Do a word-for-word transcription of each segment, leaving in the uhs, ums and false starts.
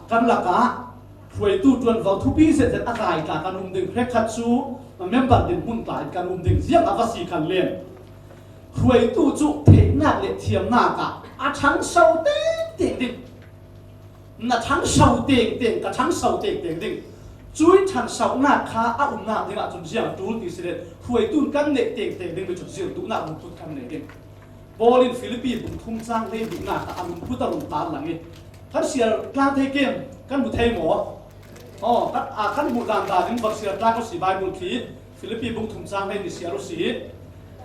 Kan lakah hruaitu ṭuanvo thupi zetzet a kai tla kan um ding, hrekkhat cu member dinhmun tla in kan um ding, ziang a va si khan len. Hruaitu cu theihnak le thiamnak ah a ṭhangso tengteng ding. Na ṭhangso tengteng, ka ṭhangso tengteng ding. Cui ṭhangsonak kha a umnak dingah cun ziang a ṭul ti si le, hruaitu in kan neih tengteng ding mi cu zir duhnak lungput kan nei ding. Paul in Filipi bung thum cang hleihnih nak ah a lungput a rung tarlang i, kan siar tlang thei kem, kan hmu thei maw? Aw, kan, a, kan hmuh dan dan in va siar tlang u si, Bible khi Filipi bung thum cang hleihnih siar u si.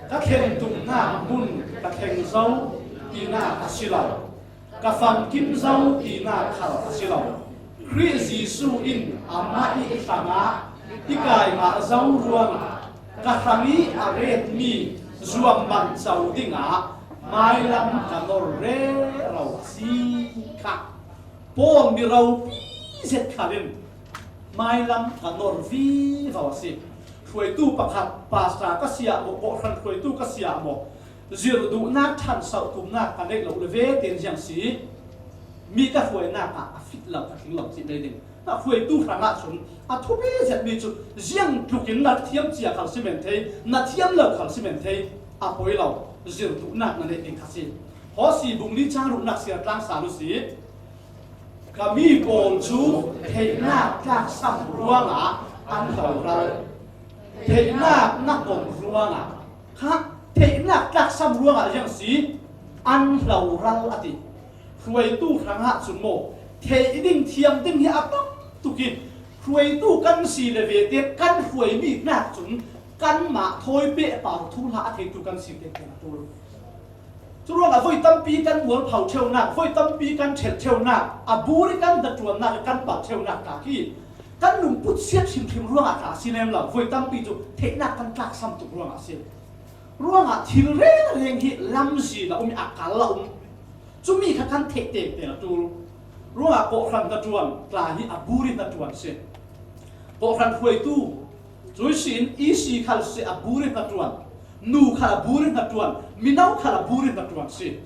Ka thlen tumnak hmun ka thleng zo tinak a si lo, ka famkim zo tinak khal a si lo. Khrih Jesuh in amah i hrangah i kai ngah zo ruangah ka hrang i a retmi zuam man co dingah mailam ka nor rero a si kha. Paul mi ropi zet khal in mailam ka nor vivo a si. Hruaitu pakhat, pastor ka si ah maw, kawhhran hruaitu ka si ah maw, zir duhnak ṭhansoh tumnak ka neih lo le ve tein ziang si. Mi ka hruainak ah a fit lo, ka tling lo cih nei ding. Na hruaitu hrangah cun a thupi zetmi cu ziang tlukin na thiam cia khal si men thei, na thiam lo khal si men thei, a poi lo, zir duhnak na neih ding kha si. Hawsi bung li cang ruknak siar tlang sal u si. Ka mi pawl cu theihnak tlaksam ruangah an hloral. Theihnak na pom ruangah kha, theihnak tlaksam ruangah ziang si, an hloral a ti. Hruaitu hrangah cun maw, theih ding, thiam ding hi a tam tuk i, hruaitu kan si le vete kan hruaimi hnak cun kanmah thawi pehpar thuhla a theitu kan si te a ṭul. Curuangah voi tampi kan mualpho ṭheunak, voi tampi kan ṭhelh ṭheunak, a bur i kan hnaṭuannak i kan palh ṭheunak tla khi kan lungput siat hrimhrim ruangah tla a si lem lo. Voi tampi cu theihnak kan tlaksam tuk ruangah a si. Ruangah thil rengreng hi lamzin a um i a kal a um. Cumi kha kan theih tengteng a ṭul. Ruangah kawhhran hnaṭuan tla hi a bur i hnaṭuan a si. Kawhhran hruaitu, cui si in E C khal si a bur i hnaṭuan, nu khal a bur i hnaṭuan, mino khal a bur i hnaṭuan si.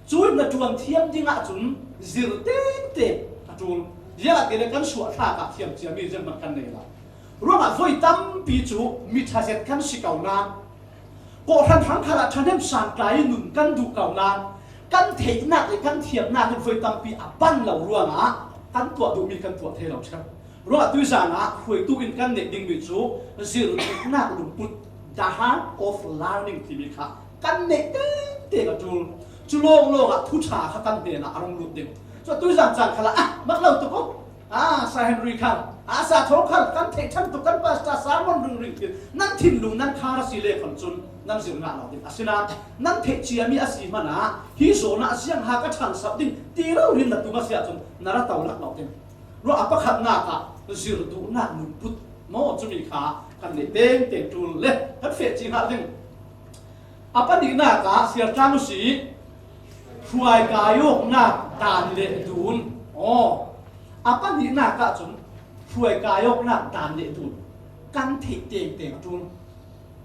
Cui hnaṭuan thiam dingah cun zir tengteng a ṭul. Ziangahtile kan suahthlak ah thiam ciami zeihmanh kan nei lo. Ruangah voi tampi cu mi ṭha zet kan si ko nain, kawhhran hrang khalah ṭhahnem sang tlai i nun kan duh ko nain, kan theihnak le kan thiamnak in voi tampi a ban lo ruangah kan tuah duhmi kan tuah thei lo ṭheu. Ruangah tuizan ah hruaitu in kan neih dingmi cu zir duhnak lungput, the heart of learning timi kha kan neih tengteng a ṭul. Cu lawnglawng ah thuṭha kha kan hnenah a rung lut ding. Cu tuizan caan khalah, ah, mak lo tuk u. Ah, Sir Henry khal, ah, Sir Thawng khal, kan theih ṭhan tuk, kan pastor sermon ringring ti nan thinlung nan khar a si le khon cun nan zir ngah lo ding. Asinain nan theih ciami a si hmanh ah hi zawn ah ziang ha ka ṭhansoh ding ti rori na tum a si ahcun na ra to lak lo ding. Ruah a pakhatnak ah zir duhnak lungput maw, cumi kha kan neih tengteng ṭul le kan feh ci hngal ding. A pahnihnak ah siar tlang u si, hruaikai awknak dan le dun. Aw, a pahnihnak ah cun hruaikai awknak dan le dun kan theih tengteng a ṭul.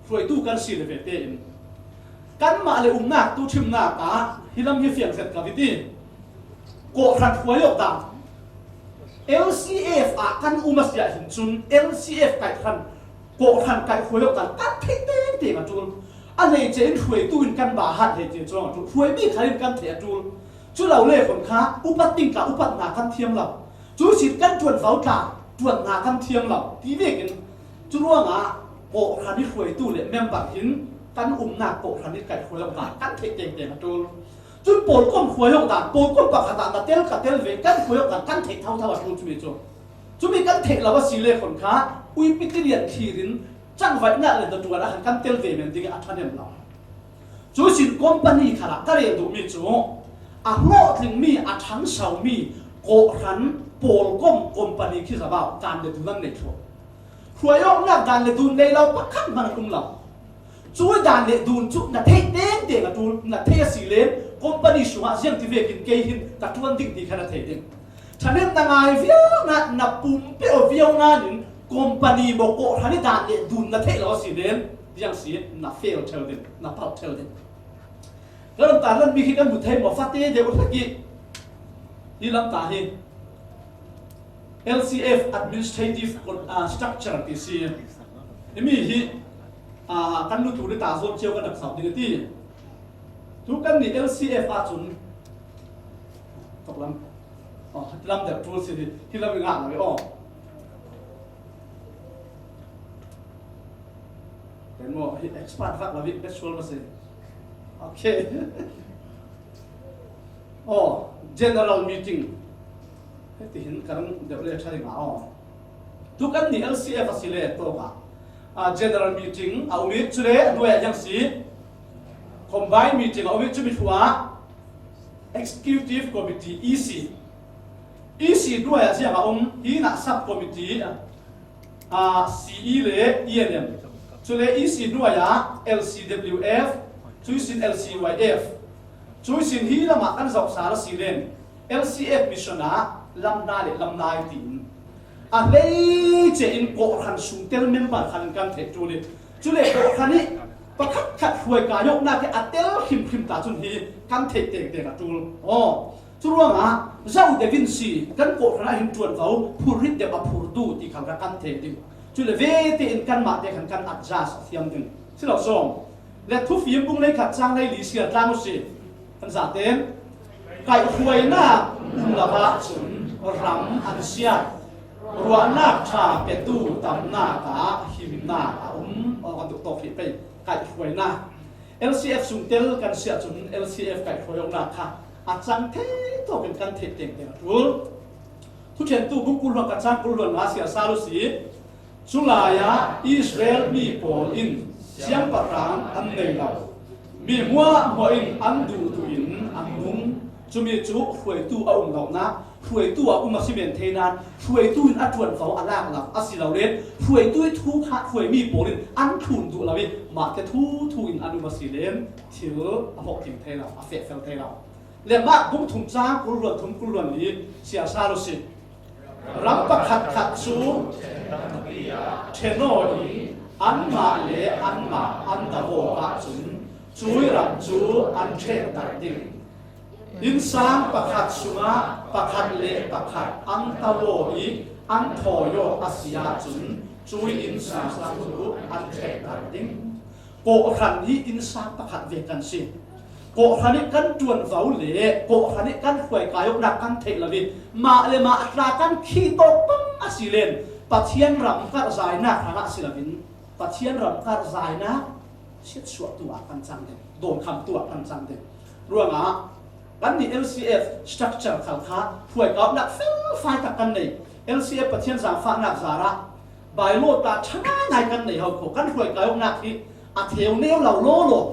Hruaitu kan si le ve tein kanmah le umnak tu ṭhimnak ah hi lam hi fiang zet ka viti. Kawhhran hruai awk dan, L C F ah kan um a si ah hin cun L C F kaihhran, kawhhran kaihhruai awk dan kan theih tengteng a ṭul. A hleice in hruaitu in kan bahat hleice cuang a ṭul. Hruaimi khal in kan theih a ṭul. Cu lo le khon kha upat tingka upat hna kan thiam lo. Cu sin kan ṭuanvo tla ṭuan hna kan thiam lo ti vekin, cu ruangah kawhhran i hruaitu le member hin kan umnak kawhhran i kaihhruai awk dan kan theih tengteng a ṭul. Cun pawlkom hruai awk dan, pawlkom pakhat ah na tel ka tel ve, kan hruai awk dan kan theih thotho a ṭul cumi cu. Cumi kan theih lo a si le khon kha uipi tilian thlir in cangvaihnak le hnaṭuan ah khan kan tel ve men ding i a ṭhahnem lo. Cu sin company khalah ka rel duhmi cu a hlawhtlingmi, a ṭhangsomi kawhhran pawlkom company khi zabau dan le dun an nei thluah. Hruai awknak dan le dun nei lo pakhat hmanh an um lo. Cu dan le dun cu na theih tengteng a ṭul, na theih a si le company sungah ziang ti vekin kei hin ka ṭuan ding ti kha na theih ding. Ṭhahnem na ngai viau nain, na pumpe aw viau nain company maw kawhhran i dan le dun na theih lo a si le ziang si na fail ṭheu ding, na palh ṭheu ding. Kan lam ta lam mi khi kan hmu thei maw, fate deuh hlek i hi lam ta hi. L C F administrative con-, ah, structure ti si. Himi hi, ah, kan nu tu ni ta zon chiau kan rak sau ding a ti. Tu kan ni L C F ah cun, tok lam. Oh, lam deuh tul si hi, hi lam i ngah lo i, oh. Kan maw, hi expert vak lo i, best sual ma si. Okay. Oh, general meeting. Hei, tihin kan deuh le ṭha ding ah, oh. Tu kan ni L C F a si le tawk ah, ah, general meeting a um i, cule a hnuai ah hiang si. Combined meeting a um i, cumi thluah ah executive committee, E C. E C hnuai ah ziang a um, hi na sub committee, ah, C E le E N M. Cule E C hnuai ah L C W F, cui sin L C Y F. Cui sin hi lamah kan zoh sal a si len, L C F mission ah lam hna le lam hna i tiin a hleice in kawhhran sung tel member khan kan theih ṭul i, cule kawhhran i pakhat khat hruai kai awknak hi a tel hrimhrim ta cun hi kan theih tengteng a ṭul. Aw, cu ruangah zoh deuh in si, kan kawhhran ah hin ṭuanvo phurrit deuh a phur duh ti kha kan theih ding. Cule vete in kanmah te khan kan adjust a thiam ding si lo sawm. Le Thufim bung hleikhat cang hleili siar tlang u si. Kan zaten kaihhruainak um lo ahcun ram an siat. Ruahnak ṭha petu tamnak ah himnak a um. Aw, kan duh tawk hi pei. Kaihhruainak. L C F sung tel kan si ahcun L C F kaihhruai awknak kha a cang thei tawk in kan theih tengteng a ṭul. Thuṭhentu bung kul hluan khat cang kul hluan nga siar sal u si. Cu lai ah Israel mi pawl in siangpahrang an nei lo. Mi hmuahhmuah in an duhduh in an nung. Cumi cu hruaitu a um lonak, hruaitu a um a si men thei nain, hruaitu in a ṭuanvo a lak lo a si lo len, hruaitu i thu kha hruaimi pawl in an thlun duh lo i, mahte thu thu in an um a si len, thil a hmawh thim thei lo, a fehfel thei lo. Le Mark bung thum cang kul hluan thum kul hluan li siar sal u si. Ram pakhat khat cu ṭhen aw i anmah le anmah an do aw ahcun cui ram cu an ṭhenhter ding. Innsang pakhat sungah pakhat le pakhat an do aw i an thawi aw a si ahcun cui innsang cu an ṭhenhter ding. Kawhhran hi innsang pakhat ve kan si. Kawhhran i kan ṭuanvo le kawhhran i kan hruai kai awknak kan theih lo i, mah le mah tla kan khih tawk pang a si len Pathian ram karhzainak hrangah si loin Pathian ram karhzainak siatsuahtu ah kan cang ding, dawnkhamtu ah kan cang ding. Ruangah kan nih L C F structure khal kha hruai kai awknak felfai tak kan nei. L C F Pathian zaangfahnak zarah bylaw tla ṭha ngaingai kan nei ho kho. Kan hruai kai awknak hi a theu neu lo lawlaw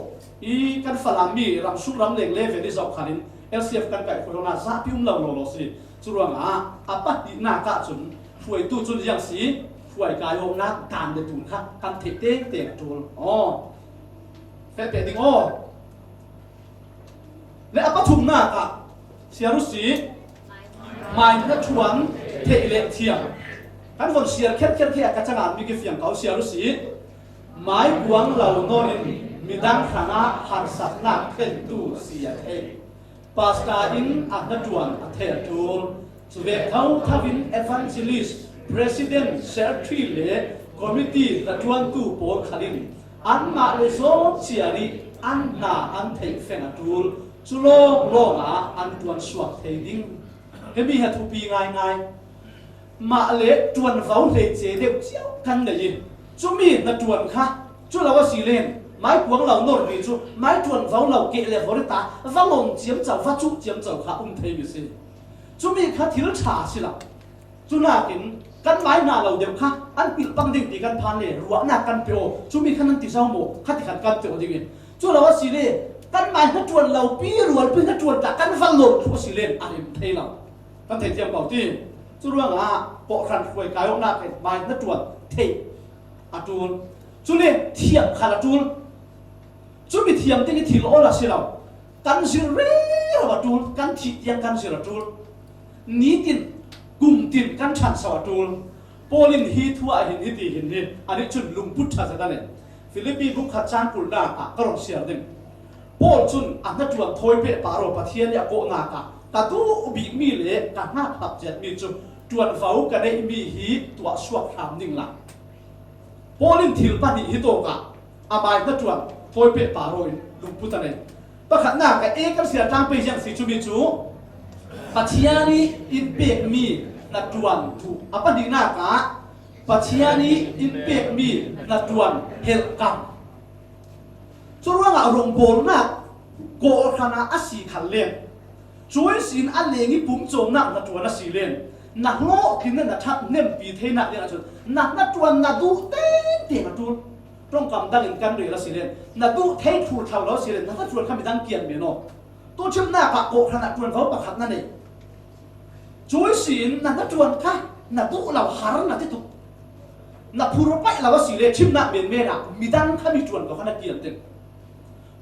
i kan Falam mi ram sung ram leng level i zoh khalin L C F kan kaihhruai awknak zahpi um lo lawlaw si. Cu ruangah a pahnihnak ahcun hruaitu cun ziang si, hruai kai awknak dan le tun kha kan theih tengteng a ṭul. Aw, feh peh ding aw. Le a pathumnak ah siar u si, mai hnaṭuan theih le thiam. Kan von siar kherkher khi a ka cangah mi ki fiang ko siar u si. Mai kuang lo nawn in midang hrangah harsatnak thlentu si a theih. Pastor in a hnaṭuan a theih a ṭul. Cuvek thotho in evangelist, president, secretary le committee hnaṭuantu pawl khalin anmah le zawn ciar i an hna an theih feng a ṭul. Cu lawng lawngah an ṭuan suak thei ding. Himi hi a thupi ngaingai. Mah le ṭuanvo hleice deuh cio kan nei i, cumi hnaṭuan kha cu lo a si len, mai kuang lo normi cu mai ṭuanvo lo keh le vor i ta va lawm ciamco, va cuh ciamco kha um thei mi si. Cumi kha thil ṭha a si lo. Cu nakin kan mai hna lo deuh kha an pilh pang ding ti kan phan le ruahnak kan pe aw. Cumi kha nan ti zo maw? Kha ti khan kan pe aw ding i, cu lo a si le kan mai hnaṭuan lo pi rualpi hnaṭuan tla kan va lawm thluh a si len a rim thei lo. Kan theithiam ko ti. Cu ruangah kawhhran hruai kai awknak in mai hnaṭuan theih a ṭul. Cule thiam khal a ṭul. Cumi thiam ding i thil awl a si lo. Kan zir rero a ṭul, kan thih tiang kan zir a ṭul. Nitin, kumtin kan ṭhanso a ṭul. Paul in hi thu ah hin hiti hin hi, anih cun lungput ṭha zet a nei. Filipi bung khat cang kulnak ah ka run siar ding. Paul cun a hnaṭuan thawi pehpar aw, Pathian i a kawhnak ah ka duh bikmi le ka hngak hlap ciatmi cu ṭuanvo ka neih mi hi tuah suak hram ning la. Paul in thil pahnih hi tawkah a mai hnaṭuan thawi pehpar aw in lungput a nei. Pakhatnak ah A kan siar tlang pei ziang si cumi cu Pathian i in pekmi hnaṭuan thu. A pahnihnak ah Pathian i in pekmi hnaṭuan helhkam. Curuangah rongbawlnak kawhhran ah a si khan len, cuai sin a leng i pumcawmnak hnaṭuan a si len, na hlawhtlinnak na ṭhat hnempi theinak ding ahcun na hnaṭuan na duh tengteng a ṭul. Ṭongkam dangin kan rel a si len, na duh thei thur thlo lo a si len, na hnaṭuan kha midang kian men aw. Tuchimnak ah kawhhran ah ṭuanvo pakhat na nei. Cuai sin na hnaṭuan kha na duh lo har na ti tuk. Na phur paih lo a si le ṭhimnak menmen ah midang kha mi ṭuanvo kha na kian ding.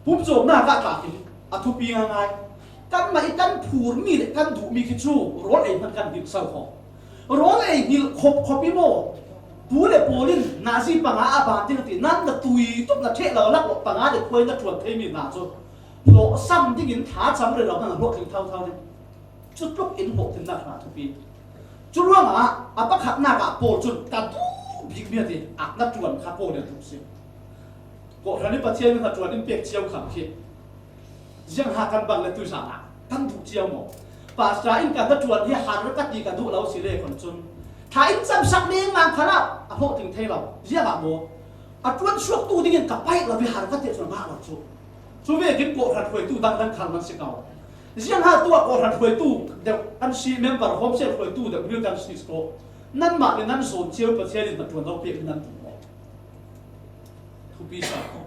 Pumcawmnak ah tlak in a thupi ngaingai. Kanmah i kan phurmi le kan duhmi khi cu rawl ei hmanh kan hngilh so kho. Rawl ei hngilh khop khop i maw? Pu le Paul in nazi panga a ban ding a ti. Nan na tui tuk na ṭheh lo lak panga le khuai na ṭuan theimi hna cu hlawhsam dingin thlacam rero hmanh a hlawhtling thotho ding. Cutluk in hlawhtlinnak hna thupi. Curuangah a pakhatnak ah Paul cun ka duh bikmi a ti, a hnaṭuan kha Paul in a duh si. Kawhhran i Pathian in hnaṭuan in pek cio kham khi ziangha kan bang le tuizan ah kan duh cio maw? Pastor in ka hnaṭuan hi har ka ti ka duh lo si le kon cun thla in camsak lengmang khalah a hlawhtling thei lo. Ziangah maw? A ṭuan suaktu dingin ka paih lo i har ka ti cun ngah lo cu. Cu vekin kawhhran hruaitu dangdang khal man si ko. Ziangha tuah kawhhran hruaitu deuh kan si, member homesiar hruaitu deuh hmil kan si ko. Nanmah le nan zawn cio Pathian in hnaṭuan lo pek nan duh maw? Thupi sa ko.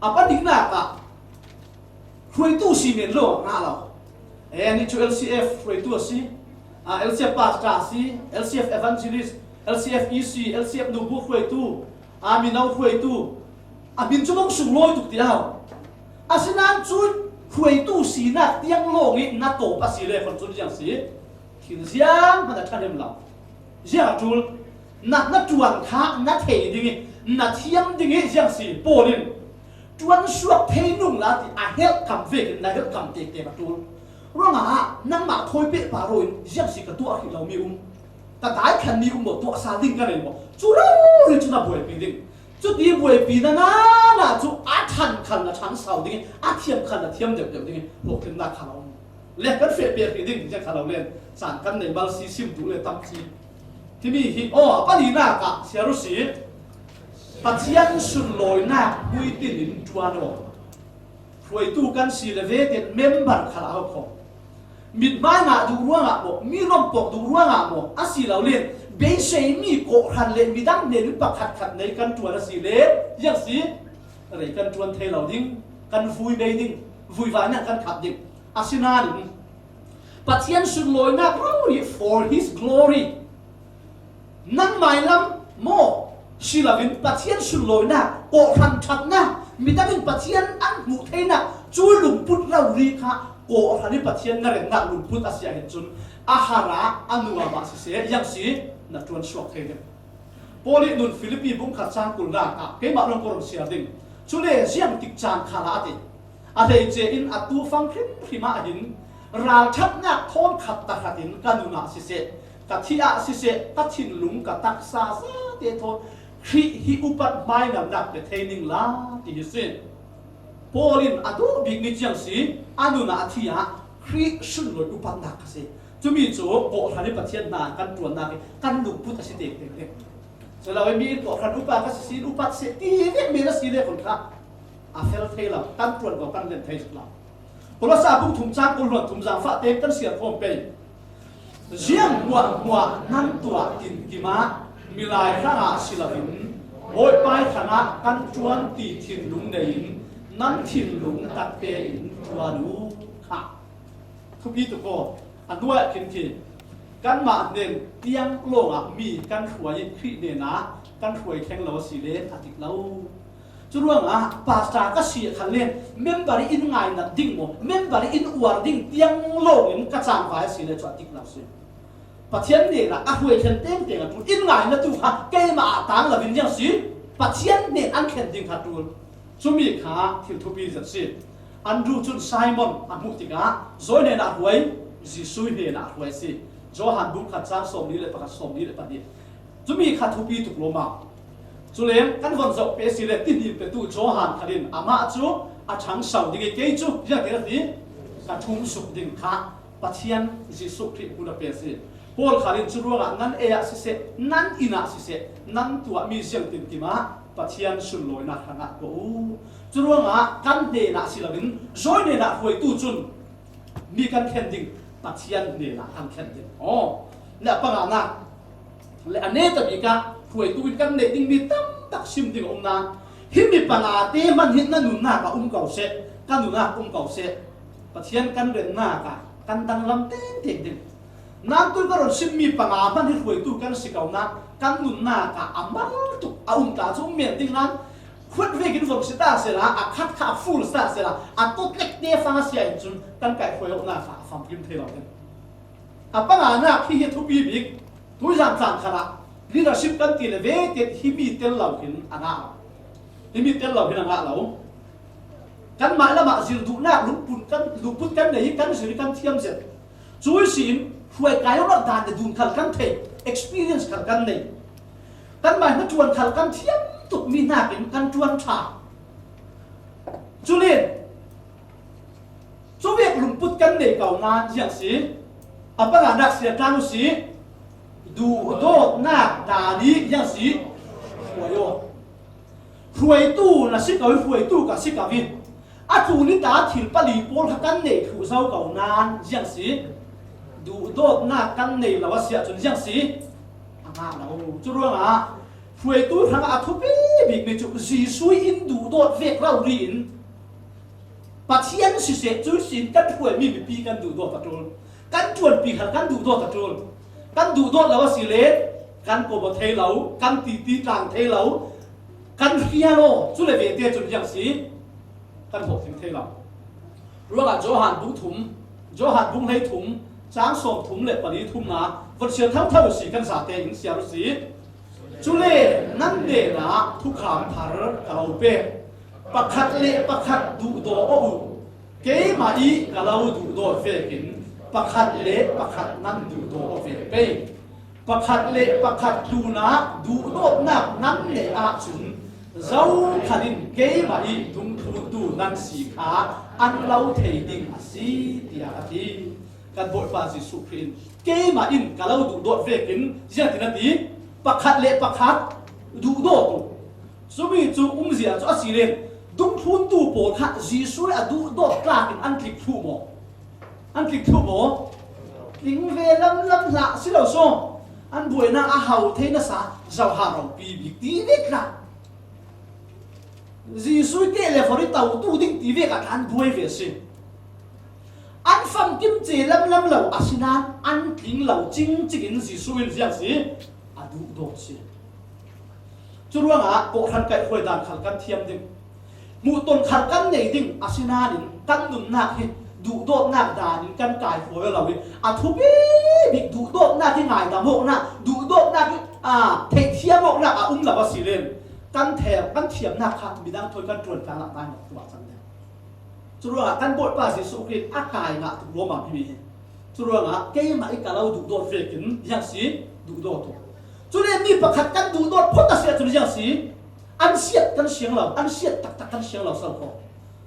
A pahnihnak ah hruaitu si men lo ngah lo. Eh, nih cu L C F hruaitu a si. Ah, L C F pastor a si, L C F evangelist, L C F E C, L C F nubu hruaitu, ah, mino hruaitu. A hmin cu bang sunglawi tuk ti au. Asinain cu hruaitu sinak tiang lawng i na tawp a si le kon cun ziang si. Thil ziang hmanh a ṭhahnem lo. Ziah a ṭul, na, na ṭuan kha na thei ding i, na thiam ding i ziang si, Paul in ṭuan suak thei nung la ti a helhkam vekin na helhkam tektek a ṭul. Ruangah nangmah thawi pehpar aw in ziang si ka tuah hrih lomi um, ka dai khanmi um maw, tuah sal ding ka nei maw? Cu rori cu na buaipi ding. Cuti buaipi na nana cu a ṭhan khan na ṭhan sau ding i, a thiam khan na thiam deuhdeuh ding i, hlawhtlinnak kha lo. Le kan feh pek hrih ding, ziang kha lo len, caan kan nei bal si, sim duh le tam si. Timi hi, aw, a palinak ah siar u si. Pathian sunlawinak hmuitin in ṭuan aw. Hruaitu kan si le ve tin member khal a hau kho. Mithmai ngah duh ruangah maw, mi rompawk duh ruangah maw, a si lo len, beiseimi kawhhran le midang hnen in pakhat khat nei kan ṭuan a si le, ziang si, rei kan ṭuan thei lo ding, kan vui bei ding, vuivainak kan khap ding. Asinain Pathian sunlawinak rori for his glory. Nangmai lam maw si loin Pathian sunlawinak, kawhhran ṭhatnak, midang in Pathian an hmuh theinak cu lungput rori kha kawhhran i Pathian na remnak lungput a si ahhin cun a har ah a nu ah mah siseh, ziang si na ṭuan suak thei ding. Paul i nun Filipi bung khat cang kulnak ah keimah lawng ka run siar ding. Cule ziang tik caan kha la a ti. A hleice in atu fang hrimhrim ah hin ralṭhatnak thawn khat tahratin ka nun ah siseh, ka thih ah siseh, ka thinlung ka taksa zate thawn Khrih hi upat hmainalnak pe thei ning la ti hi si. Paul in a duh bikmi ciang si, a nun ah a thi ah Khrih sunlawi upatnak kha si. Cumi cu kawhhran i Pathian hna kan ṭuannak i kan lungput a si tektek ding. Culo mi in kawhhran upa ka si, si in upat seh ti vek men a si le kun kha a fel thei lo, kan ṭuan ko kan len thei lo. Kolose bung thum cang kul hluan thum zaangfah tein kan siar khawm pei. Ziang hmuahhmuah nan tuah tinkim ah milai hrangah si loin Bawipai hrangah kan ṭuan ti thinlung nei in nan thinlung tak tein ṭuan u kha. Thupi tuk aw, a hnuai khin khi kanmah hnen tiang lawngah mi kan hruai i Khrih hnenah kan hruai thleng lo a si len a dik lo. Curuangah pastor ka si a khan len member i in ngainat ding maw, member i in uar ding tiang lawngin ka cangvai a si le cu a dik lo si. Pathian hnenah a hruai thlen tengteng a ṭul in ngainatu kha keimah ah tang lo in ziang si, Pathian hnen an thlen ding kha ṭul. Cumi kha thil thupi zet si. Andrew cun Simon a hmuh tikah zawi hnenah hruai, Jesuh hnenah hruai si. Johan bung khat chang sawmli le pakhat, sawmli le pahnih. Cumi kha thupi tuk lawm a. Culeng kan von zoh peh si le, tihni petu Johan khat in amah cu a ṭhangso ding i kei cu ziangtin a ti, ka ṭhum suk ding kha Pathian Jesuh Khrih hmun a pe si. Paul khat in cu ruangah nan ei ah siseh, nan inn ah siseh, nan tuahmi ziangtinkim ah Pathian sunlawinak hrangah ko u. Cu ruangah kan hnenah si loin zawi hnenah hruaitu cun mi kan thlen ding, Pathian hnenah kan thlen ding. Aw, le a panganak le a neta bik ah hruaitu in kan neih dingmi tam tak sim ding a um nain, himi panga te hmanh hi na nunnak ah um ko seh, ka nunnak um ko seh, Pathian kan rennak ah kan danglam tengteng ding. Nain tu ka run simmi panga hmanh hi hruaitu kan si ko nain, kan nunnak ah a mal tuk a um ta cu um men ding nain, khuat vekin vom si ta sehla, a khat kha a full si ta sehla, a tot lek te fang a si ah in cun kan kaihhruai awknak kha a famkim thei lo ding. A panganak hi hi a thupi bik, tuizan tlang khalah leadership kan ti le ve tiah himi tel lo hin a ngah lo. Himi tel lo hin a ngah lo. Kan mailam ah zir duhnak lungput kan, lungput kan nei i kan zir i kan thiam zet. Cu ihsin hruaikai awknak dan le dun khal kan thei, experience khal kan nei. Kan mai hnaṭuan khal kan thiam tukmi hnakin kan ṭuan ṭha. Culin cuvek lungput kan nei ko nain ziang si, a panganak sia tlang u si, duhdawtnak dan i ziang si, hruai aw. Hruaitu na si ko i, hruaitu ka si ko i, a tlun i ta thil pali pawl kha kan nei thluh zo ko nain ziang si, duhdawtnak kan nei lo a si ahcun ziang si, a ngah lo. Cu ruangah hruaitu hrangah a thupi bikmi cu Jesuh in duhdawt vek rori in Pathian siseh cu sin kan hruaimi mipi kan duhdawt a ṭul. Kan ṭuanpi khal kan duhdawt a ṭul. Kan duhdawt lo a si le kan kawm aw thei lo, kan titi tlang thei lo, kan hrial aw, cu le ve te cun ziang si, kan hawh theng thei lo. Ruangah Johan bung thum, Johan bung hlei thum, cang sawm thum le pali thumna von siar thotho si kan zate in siar u si. Cule nan hnenah thukham thar ka lo pek. Pakhat le pakhat duhdaw aw u. Keimah i ka lo duhdawt vekin pakhat le pakhat nan duhdaw aw ve pei. Pakhat le pakhat tlunah duhdawtnak nan neih ahcun zokhal in keimah i dungthluntu nan si kha an lo thei ding a si, tiah a ti. Kan Bawipa Jesuh Khrih in, "Keimah in ka lo duhdawt vekin," ziangtin a ti, "pakhat le pakhat duhdawt u." Cumi cu umzia cu a si len, dungthluntu pawl kha Jesuh le a duhdawt tlakin an tlik thluh maw? An tlik thluh maw? Tling ve lamlam hlah si lo saw, an buainak a hau thei nasa zoha ropi bik ti ve tla. Jesuh i keh le for i totu ding ti vek ah an buai ve si. An famkim ce lamlam lo, asinain an tling lo cingcing in Jesuh in ziang si, a duhdawt si. Cu ruangah kawhhran kaihhruai dan khal kan thiam ding, hmuhton khal kan nei ding, asinain kan nunnak hi duhdawtnak dan in kan kaihhruai lo i, a thupi bik duhdawtnak hi ngaidam awknak, duhdawtnak hi, aa, theihthiam awknak a um lo a si len, kan thiam, kan thiamnak kha midang thawi kan ṭuan tlang ah nainawk tu ah cang deuh. Curuangah kan Bawipa Jesuh Khrih a kai ngah tuk ruangah himi hi. Curuangah keimah i ka lo duhdawt vekin ziang si, duhdawt u. Cule mi pakhat kan duhdawt phawt a si ahcun ziang si, an siat kan siang lo, an siat taktak kan siang lo so kho.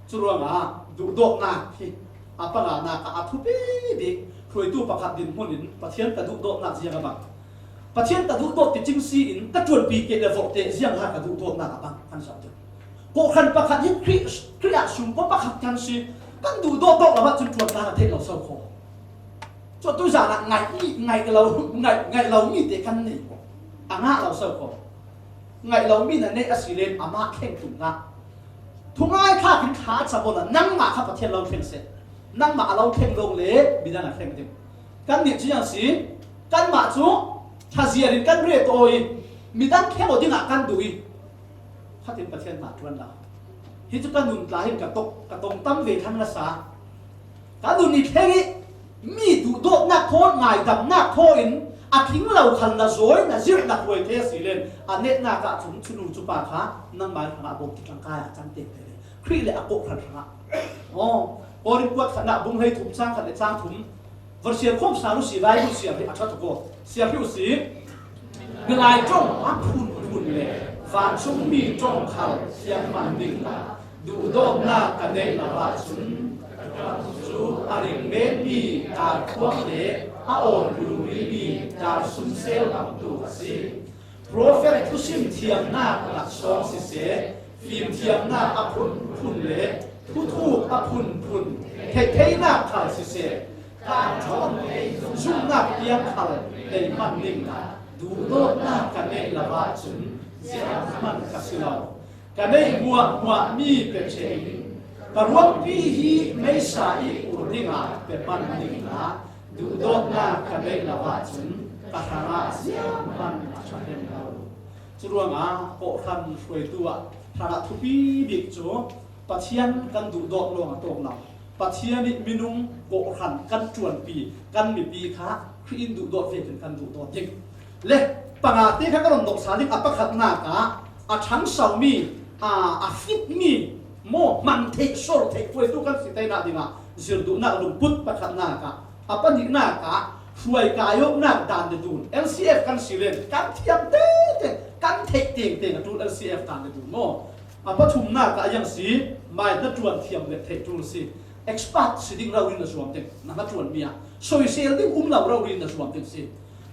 Curuangah duhdawtnak hi a panganak ah a thupi bik, hruaitu pakhat dinhmun in Pathian ka duhdawtnak ziang a bang, Pathian ka duhdawt ti cing si in ka ṭuanpi keh le vorh te ziang ha ka duhdawtnak a bang kan zoh deuh. Kawhhran pakhat hi Khrih, Khrih ah sungkaw pakhat kan si, kan duhdawt dawh lo ahcun ṭuan tlang a theih lo so kho. Cuah tu zan ah ngaih, ngaih lo, ngaih, ngaih lo mi te kan nei kho. A ngah lo so kho. Ngaih lo mi na neih a si len amah thleng tum hlah. Thungai thlak in thla a cam awla nangmah kha Pathian lo thleng seh. Nangmah a lo thleng lo le midang a thleng ding. Kan nih cu ziang si, kanmah cu thaziar in kan ret aw i, midang thleng aw dingah kan duh i, khatin Pathian hna ṭuan lo. Hi cu ka nun tla hin ka tong, ka tong tam ve thang nasa. Ka nun i thleng i, mi duhdawtnak thaw, ngaidamnak thaw in a tling lo khal na zawi, na zirh, na hruai thei a si len, a nehnak ah cun cu nu cu pa kha nangmah hrangah bawmtu ṭangkai ah cang tengte le Khrih le a kawhhran hrangah. Aw, Korin kuat khatnak bung hlei thum cang khat le cang thum. Van sial khawm sa lu si, Bible sial hi a ṭha tuk aw. Sial hi u si. Milai ṭawng a phunphun le vancung mi ṭawng khal thiang man ding la, duhdawtna ka neih lo ahcun, ka ṭawng cu a ring men mi tar khuang le a awl ruri mi tar sumsel bangtuk a si. Profet thusim thiamnak laksawng siseh, fimthiamnak a phunphun le thuthuk a phunphun theihtheinak khal siseh, tangṭhawn zumhnak tiang khal nei hman ningla, duhdawtnak ka neih lo ahcun zianghman ka si lo. Ka neih hmuahhmuahmi pe ṭheh in ka ruangpi hi meisa i ur dingah pe hman ningla, duhdawtnak ka neih lo ahcun ka hrangah zianghman a ṭha reng lo. Curuangah kawhhran hruaitu ah hrangah thupi bik cu Pathian kan duhdawt lawng a tawk lo. Pathian nih minung kawhhran kan ṭuanpi kan mipi kha Khrih in duhdawt vekin kan duhdawt ding. Le panga te kha ka run dawh sa ding. A pakhatnak ah a ṭhangsomi, a, a fitmi, maw, hman theih, sual theih hruaitu kan si teinak dingah zir duhnak lungput pakhatnak ah, a pahnihnak ah hruai kaiawknak dan le dun, L C F kan si len kan thiam tete, kan theih tengteng a ṭul L C F dan le dun maw. A pathumnak ah a ziang si, mai hnaṭuan thiam le theih ṭul si. Expert si ding rori na zuam ding, na hnaṭuanmi ah soisel ding um lo rori na zuam ding si.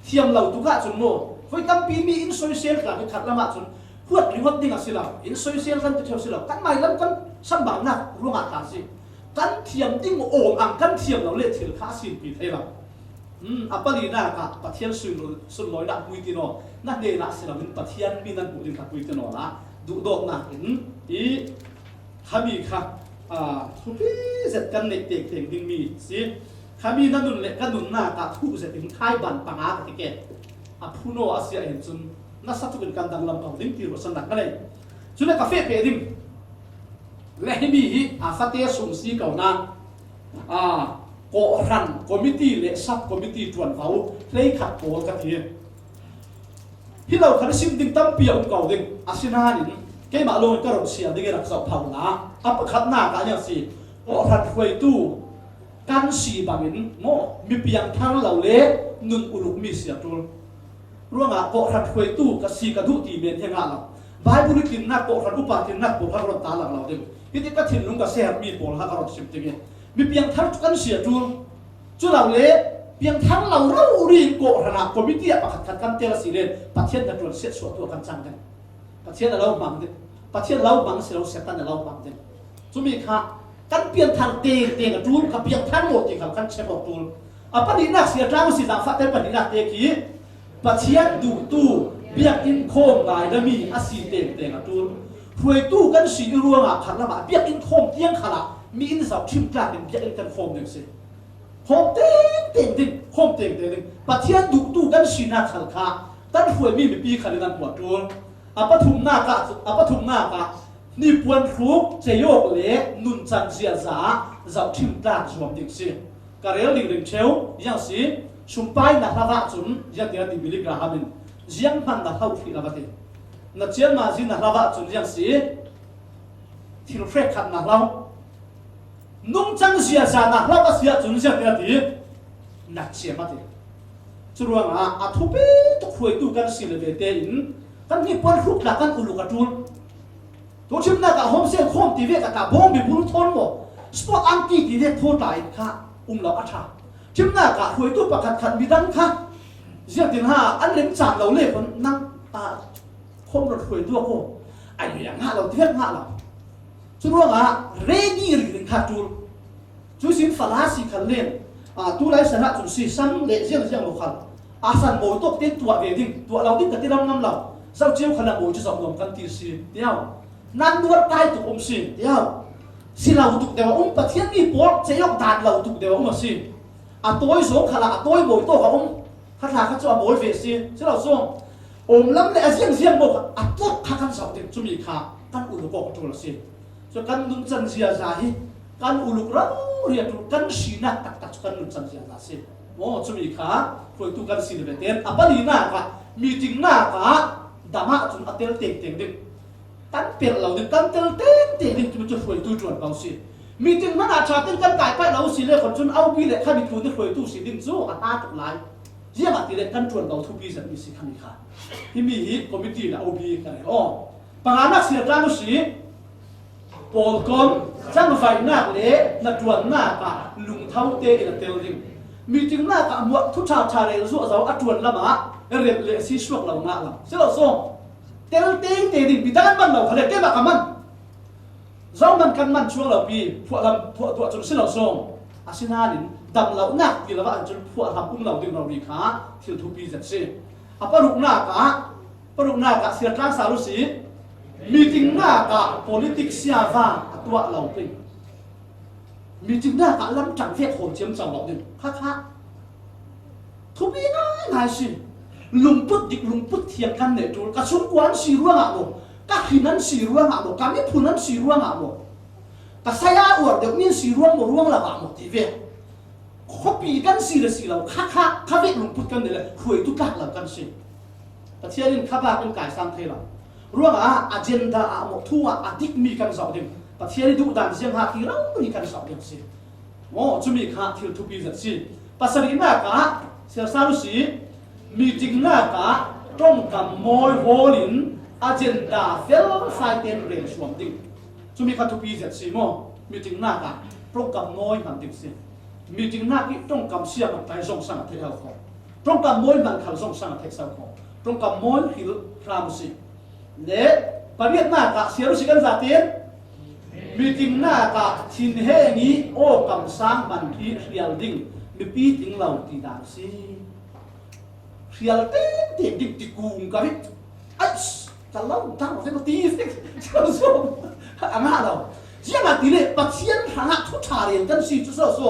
Thiam lo tuk ahcun maw, voi tampi mi in soisel tla hi khat lam ahcun huat ringawt ding a si lo, in soisel kan ti ṭheu si lo, kan mai lam kan sambaunak ruangah tla si. Kan thiam ding awng ang kan thiam lo le thil kha a sinpi thei lo. Hmm, a palinak ah Pathian sunlaw-, sunlawinak puitin aw, na hnenah si loin Pathian mi nan hmuh ding kha puitin aw la, duhdawtnak in i khami kha, aa, thupi zet kan neih tengteng dingmi si. Khami na nun le ka nunnak ah thuh zetin khai ban panga ka ti ke. A phun aw a si ahhin cun nasa tukin kan danglam ko ding ti ruahsannak ka nei. Cule ka feh peh ding. Le himi hi a fate sung si ko nain, aa, kawhhran committee le sub committee ṭuanvo hleikhat pawl ka ti. Hi lo khan sim ding tampi a um ko ding. Asinain keimah lawngin ka run sial ding i rak zoh pho hna. A pakhatnak ah a si, kawhhran hruaitu kan si bangin maw, mi piangthar lo le nun ulukmi si a ṭul. Ruangah kawhhran hruaitu ka si ka duh ti men hi a ngah lo. Bible i tlinnak, kawhhran upa tlinnak pawl kha ka run tarlang lo ding. Hiti ka thinlung ka sehermi pawl kha ka run sim ding i, mi piangthar cu kan si a ṭul. Cu lo le, piangthar lo rori in kawhhran ah committee ah pakhatkhat kan tel a si le, Pathian hnaṭuan siatsuahtu a kan cang ding. Pathian a lo hmang ding. Pathian lo hmang si lo, Satan a lo hmang ding. Cumi kha kan piangthar tengteng a ṭul, ka piangthar maw ti kha kan check awk ṭul. A pahnihnak si a ṭang si, zaangfahte pahnihnak te khi Pathian duhtu biakinn khawm ngaidami a si tengteng a ṭul. Hruaitu kan si i ruangah khat lamah biakinn khawm tiang khalah mi in zohṭhim tlak in biakinn kan khawm ding si. Khawm tengteng ding, khawm tengteng ding. Pathian duhtu kan sinak khal kha kan hruaimi mipi khal in an hmuah ṭul. A pathumnak ah, a pathumnak ah hnipuan hruk, ceiawk le nuncan ziaza ah zohṭhim tlak zuam ding si. Ka rel ding ring ṭheu, ziang si, sumpai na hlah ahcun ziang tiah ti Billy Graham in, zianghman na hloh hrih lo a ti. Na cianma zi na hlah ahcun ziang si, thil hrekkhat na hloh. Nungcang ziaza na hloh a si ahcun ziang tiah ti, na ciam a ti. Curuangah a thupi tuk hruaitu kan si le ve tein kan hnipuan hruk tla kan uluk a ṭul. Tuchimnak ah homesick home ti vek a ta, bawngbi bul thawn maw, sport anti ti vek thaw ta in kha um lo a ṭha. Chimnak ah hruaitu pakhatkhat midang kha ziangtin ha an rem caan lo le khun nang, ah, khawm rawt hruai duak aw. Ai, a ngah lo ti vek ngah lo. Curuangah ready ringring kha ṭul. Cuihsin fala si khan len, aa, tulai san ahcun si, san le ziangziang lo khal, aa, san mawi tawk te tuah ve ding, tuah lo ding ka ti lamlam lo. Zoh cio khan a mawi cu zoh nuam kan ti si, tiau. Nan nuar tai tuk um si, tiau. Si lo tuk deuh a um, Pathian mi pawl ceiawk dan lo tuk deuh a um a si. A tawi zawng khalah a tawi mawi tawk a um. Kha hla kha cu a mawi ve si, si lo zong. Awm lam le a ziangziang maw kha a tawk kha kan zoh ding, cumi kha kan uluk awk a ṭul a si. Cu kan nuncan ziaza hi kan uluk rori a ṭul, kan sinak taktak cu kan nuncan ziaza a si. Maw, cumi kha hruaitu kan si le ve tein a palinak ah, meetingnak ah dam ahcun a tel tengteng ding. Kan pelh lo ding, kan tel tengteng ding, cumi cu hruaitu ṭuanvo si. Meeting hmanga ṭha teng kan kai paih lo si le khon cun OB le kha mi thu te hruaitu si ding cu a hla tuk lai. Ziangahtile kan ṭuanvo thupi zetmi si khami kha. Himi hi committee le OB ka rel aw. Panganak siatlang u si. Pawlkom, cangvaihnak le hnaṭuannak ah lungtho tein a tel ding. Meetingnak ah muak thu ṭha ṭha rel zuah zo a ṭuan lam ah relh le a si suak lo ngah lo. Si lo sawm. Tel tengte ding, midang an man lo khale, keimah ka man. Zohman kan man chuang lo pi, phuahlam, phuah tuah cun si lo sawm. Asinain damlonak ti lo ah cun phuahlam um lo ding rori kha thil thupi zet si. A paruknak ah, paruknak ah siatlang sal u si. Meetingnak ah politics siava a tuah lo ding. Meetingnak ah lamtang vek hawl ciamco lo ding. Kha kha. Thupi ngai ngai si. Lungput dik, lungput thiang kan neih ṭul. Ka chungkuan si ruangah maw, ka hrin an si ruangah maw, ka miphun an si ruangah maw, ka saya uar deuh min si ruang maw, ruang lo ah maw ti ve. Khuapi kan si le si lo, kha kha, kha vek lungput kan neih le hruaitu tlak lo kan si. Pathian in kha bak in kaisang thei lo. Ruangah agenda ah maw, thu ah a dikmi kan zoh ding. Pathian i duhdan ziang ha ti rori kan zoh ding si. Maw, cumi kha thil thupi zet si. Pasarihnak ah siasal u si. Meetingnak ah ṭongkam mawi hawl in agenda fel fai tein rel suam ding. Cumi kha thupi zet si maw. Meetingnak ah ṭongkam mawi hman ding si. Meetingnak i ṭongkam siam a tlai zong sang a theih hau kho. Ṭongkam mawi hman khal zong sang a theih sau kho. Ṭongkam mawi hril hram u si. Le pariatnak ah siar u si kan zatin. Meetingnak ah thinheng i aw kamsang hman hi hrial ding mipi ting lo ti dan si. Hrial tengteng ding ti kung ka rit. Ai, ka lo dang vet ti fek. A ngah lo. Ziangahtile Pathian hrangah thu ṭha rel kan si cu so so.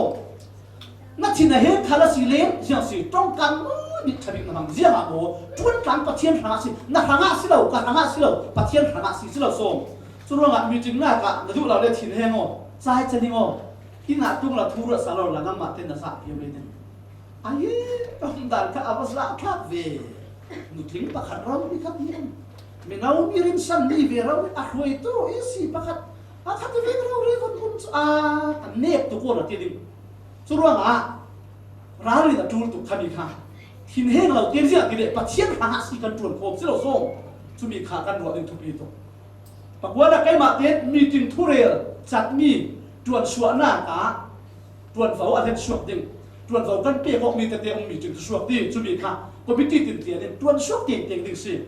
Na thin a heng khal a si le ziang si, ṭongkam maw, mit ṭha bik na hmang ziangah maw, ṭuan tlang Pathian hrangah si, na hrangah si lo, ka hrangah si lo, Pathian hrangah si, si lo sawm. Cu ruangah meetingnak ah na duh lo le thin heng aw, cai ca ning aw, inn ah tung lo thu ruat sa lo la nangmah ten na zah piam le ning. Ai, ka umdan kha a va zah thlak ve. Nutling pakhat ro ni khat ning. Mino mi rinsan mi ve ro ni a hruaitu i si pakhat a khat ve ro re von kun cu a, a nek tu ko na ti ding. Cu ruangah ralrin a ṭul tuk khami kha thinheng lo tein ziah ti le Pathian hrangah si kan ṭuan khawm si lo sawm. Cumi kha kan ruah ding thupi tuk. Pakuanak keimah tein meeting thurel catmi ṭuansuahnak ah ṭuanvo a hlen suak ding. Ṭuanvo kan pek awkmi tete um meeting thu suak ti cumi kha committee tin tian in ṭuansuak tengteng ding si.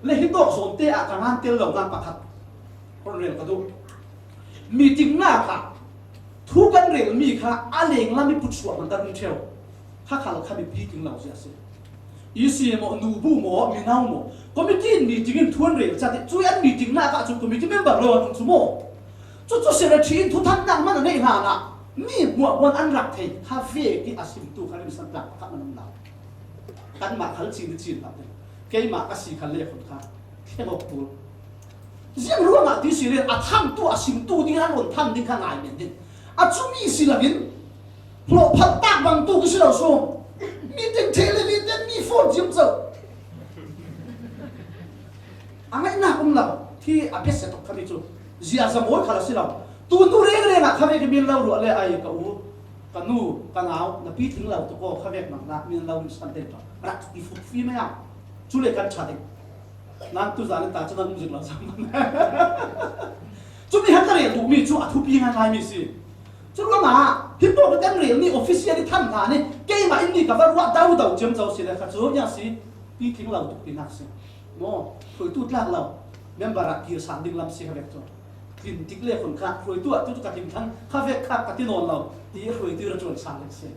Le hi tawk zawn te ah ka ngan tel lo nan pakhat hon rel ka duh. Meetingnak ah thu kan relmi kha a lenglam i putsuah hmang kan um ṭheu. Kha khal kha mipi ting lo zia si. I si maw, nu bu maw, mino maw, committee in meeting in thu an rel cat i cu an meetingnak ah cun committee member lo an um cu maw. Cucu secretary in thuthannak man a neih hlanah mi hmuahhmuah an rak thei kha ve ti a simtu kha rimsan tlak pakhat man um lo. Kanmah khal cin i cin lo ding. Keimah ka si khal le khun kha thleng awk tul. Ziang ruangah ti si le a thamtu a simtu ding an run tham ding kha ngai men ding. A cumi si loin hlawhphat tak bangtu ka si lo sawm. Mi teng thei le mi ten mi phone ciamco. A ngaihnak um lo. Thi a biasia tuk khami cu ziaza mawi khal a si lo. Tu nu rengreng ah kha vek i min lo ruah le ai ka u, ka nu, ka nau, na pi ting lo tuk aw, kha vek mang nak min lo nih san deng rak i fuk fi mai ah. Cu le kan ṭha ding. Nan tu zan ta cu nan um zik lo sam. Cumi han ka rel duhmi cu a thupi ngai ngai mi si. Cu ruangah hi pawh kan relmi official i tham hna nih keimah in mi ka va ruah dau dau ciamco si le kha cu, yang si, pi ting lo tuk tinak si. Maw, hruaitu tlak lo, member ah kir sang ding lam si kha vek cu. Tin tik le khun kha, hruaitu ah tu ka tin thang, kha vek kha ka ti nawn lo, ti hruaitu ra ṭuan sang ding si.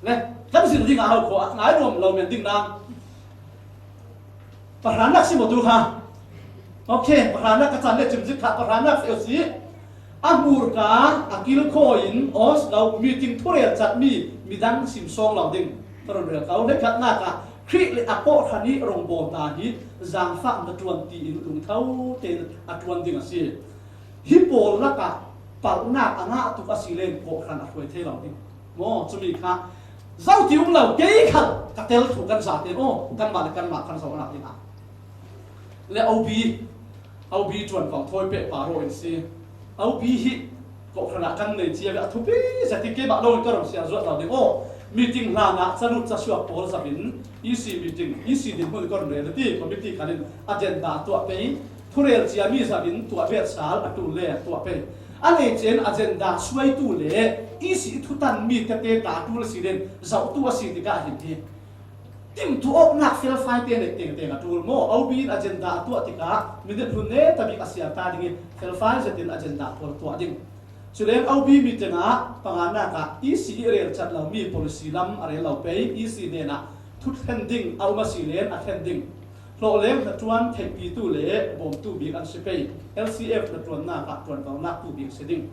Le, kan zir ding a hau khawh ah, ngai nuam lo men ding nan. Pahranak si maw tu kha? Ok, pahranak ka caan le cimzik kha, pahranak feh si. A hmurka, a kilkhaw in, aws lo, meeting thurel catmi midang sim sawng lo ding. Ka run rel ko, hleikhatnak ah Khrih le a kawhhran i rongbawl ta hi zaangfah na ṭuan tiin lungtho tein a ṭuan ding a si. Hi pawl lakah palhnak a ngah tuk a si len kawhhran a hruai thei lo ding. Maw, cumi kha zo ti um lo, kei khal ka tel thuk kan zate maw, kanmah le kanmah kan zohnak dingah. Le OB, OB ṭuanvo thawi peh pah rawh in si. OB hi Kohhran ah kan nei cia ve a thupi zet hi. Keimah lo in ka rawn siam zuat lo ding. Aw, meeting hlan ah calut casuak pawl zauh in E C meeting, E C dinhmun ka rawn rel a ti, committee khalin agenda tuah phei, thurel cia mi zauh in tuah bet sal a tul le tuah phei. A nei chen agenda suaitu le E C thutan mi tete ta a tul a si len zauhtu a si tikah hin hi. Timhtuah awknak felfai te neih tengteng a tul maw? OB in agenda a tuah tikah minute hlun ne ta bik a siar ta ding i, felfai zetin agenda pawl tuah ding. Culen OB meeting ah panganak ah E C i rel chat lo mi policy lam a rel lo pei, E C hnenah thu thlen ding a um a si len a thlen ding. Hlawhleng hnaṭuan theihpitu le bawmtu bik an si pei. LCF hnaṭuannak ah ṭuanvo naktu bik si ding.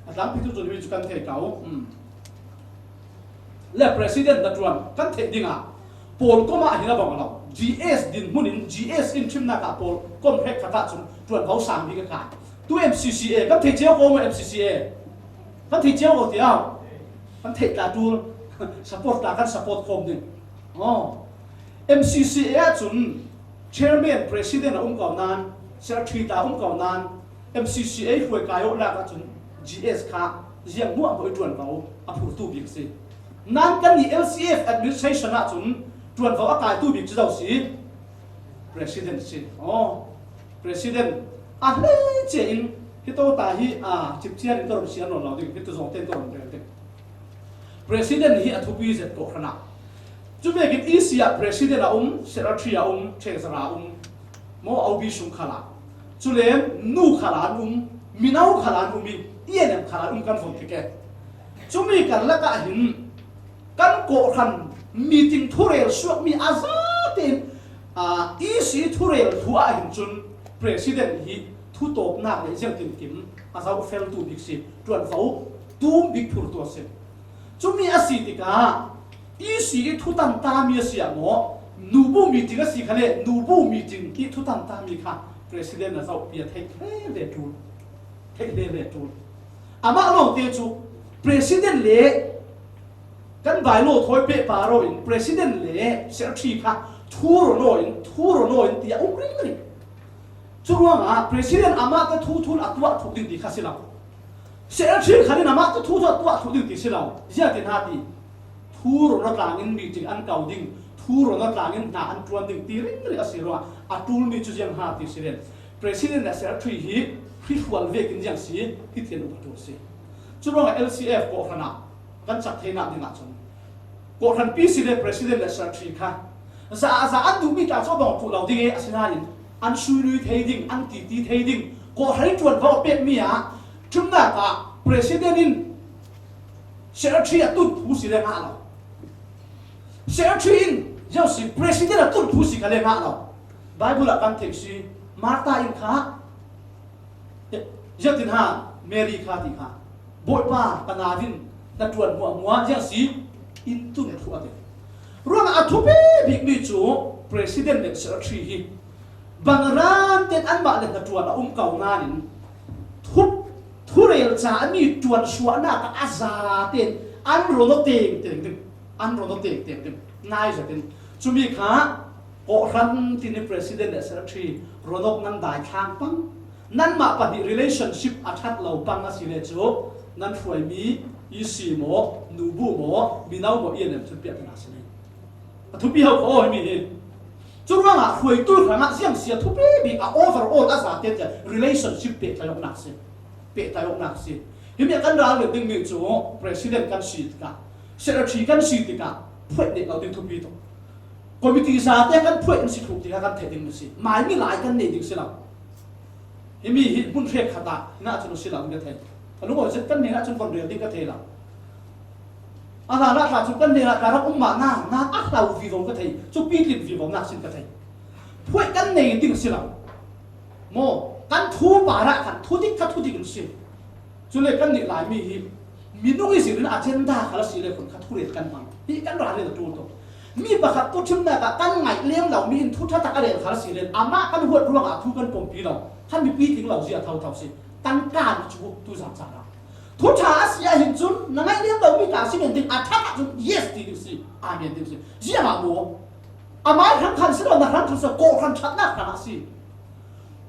A tlangpitu cun hi cu kan thei ko. Um. Le president hnaṭuan kan theih dingah pawl kom ah hin a bang lo. GS dinhmun in GS in ṭhimnak ah pawl kom hrekkhat ah cun ṭuanvo sang bik a kai. Tu MCCA kan thei cio ko maw? MCCA kan thei cio ko tiau. Kan theih ta ṭul. Support ta kan support khawm ding. Aw. MCCA ah cun chairman, president a um ko nan, secretary ta a um ko nan, MCCA hruai kai awknak ahcun GS kha ziang hmuahhmuah i ṭuanvo a phurtu bik a si. Nan kannih LCF administration ahcun ṭuanvo a kaitu bik cu zo si? President si. Aw, president a hleice in hi to ta hi, a, cipcian in ka rawn siar nawn lo ding, hi tu zawng tein ka rawn rel ding. President hi a thupi zet kawhhran ah. Cuvekin E C ah president a um, secretary a um, treasurer a um, maw, OB sung khalah. Culen nu khalah an um, mino khalah an um i, E N M khalah an um kan von ti ke. Cumi karlak ah hin kan kawhhran meeting thurel suakmi a zatein, a, E C thurel thu ah hin cun president hi thutawpnak le ziangtinkim a zoh feltu bik si, ṭuanvo tum bik phurtu a si. Cumi a si tikah E C i thutan tami a si ah maw, nubu meeting a si kha le nubu meeting i thutan tami kha president a zoh pi a theih hle ve ṭul, theih hle ve ṭul. Amah lawngte cu president le kan bylaw thawi pehpar aw in president le secretary kha thu rawn aw in, thu rawn aw in tiah um ringring. Curuangah president amah te thu thun a tuah thuk ding ti kha si lo. Secretary khalin amah te thu thun a tuah thuk ding ti si lo. Ziah ti hna ti? Thu rawn aw tlangin meeting an ko ding, thu rawn aw tlangin hna an ṭuan ding ti ringring a si ruangah a ṭulmi cu ziang hna ti si len. President le secretary hi hrihrual vekin ziang si, hi thian um a ṭul si. Curuangah LCF kawhhran ah kan chak theinak dingah cun kawhhran P C le president le secretary kha za a za an duhmi ta cu a bang puh lo ding i, asinain an suinui thei ding, an titi thei ding, kawhhran i ṭuanvo a pekmi ah ṭhimnak ah president in secretary a tun phu si le ngah lo. Secretary in ziang si, president a tun phu si kha le ngah lo. Bible ah kan theih si, Martha in kha, ziah tin ha, Mary kha ti kha, Bawipa, ka nau in hnaṭuan hmuahhmuah ziang si, in tun phu a ti. Ruangah a thupi bikmi cu president le secretary hi bang ran ten anmah le hnaṭuan a um ko nain thu, thurel ca a mi ṭuan suahnak ah a za ten an rawn aw tengteng ding, an rawn aw tengteng ding nai zetin. Cumi kha kawhhran tin i president le secretary rawn awk nan dai thlang pang, nanmah pahnih relationship a ṭhat lo pang a si le cu nan hruaimi E C maw, nubu maw, mino maw, E N M cun piah tana si ni. A thupi ho kha aw himi hi. Curuangah hruaitu hrangah ziang si a thupi bik a overall a zate cia relationship pehtlai awknak si. Pehtlai awknak si. Himi a kan ralrin dingmi cu president kan si tikah, secretary kan si tikah phuaih neih lo ding thupi tuk. Committee zate kan phuaih an si thuk tikah kan theih ding si. Mai milai kan nei ding si lo. Himi hi hmun hrekkhat ah hinah cun a si lo in ka thei. A lungawi zet kan hnenah cun von rel ding ka thei lo. A hlanah tla cun kan hnenah tla rak um mah na, na a hlau vivo ka thei. Cu pitlin vivo nak sin ka thei. Phuaih kan nei ding si lo. Maw, kan thu parah khan thudik kha thudik in si. Cule kan nih Laimi hi minung i zir in agenda khal a si le khun kha thurel kan hmang. Hi kan ralrin a ṭul tuk. Mi pakhat tuṭhimnak ah kan ngaih lem lo mi in thu ṭha tak a rel khal a si le amah kan huat ruangah thu kan pawmpi lo. Khan mipi tling lo zia thotho si. Tangka mi cu tuzan caan ah thu ṭha a si ahhin cun na ngaih lem lo mi ta si men ding a ṭha ah cun yes ti ding si. Amen ding si. Ziah maw? Amai hrang khan si lo, na hrang khan si lo, kawhhran ṭhatnak hrang a si.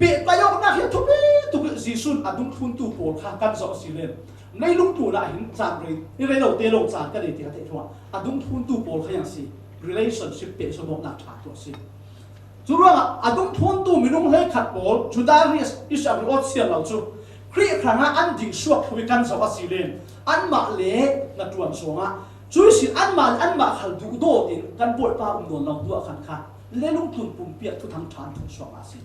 Pehtlai awknak hi a thupi tuk i Jesuh in a dungthluntu pawl kha kan zoh a si len. Leilung tunah hin caan rei, i rei lote lo caan ka nei ti ka theih thluah. A dungthluntu pawl kha iang si, relationship pehzawmawknak ṭha tuah si. Curuangah a dungthluntu minung hleikhat pawl, Judas Iskariot siar lo cu, Khrih hrangah an ding suak thlu i kan zoh a si len, anmah le na ṭuan zongah, cuih sin anmah le anmah khal duhdaw in kan Bawipa um nawn lo hnuah khan kha, leilung tlun pumpi ah thuthang ṭha an thuk suak a si.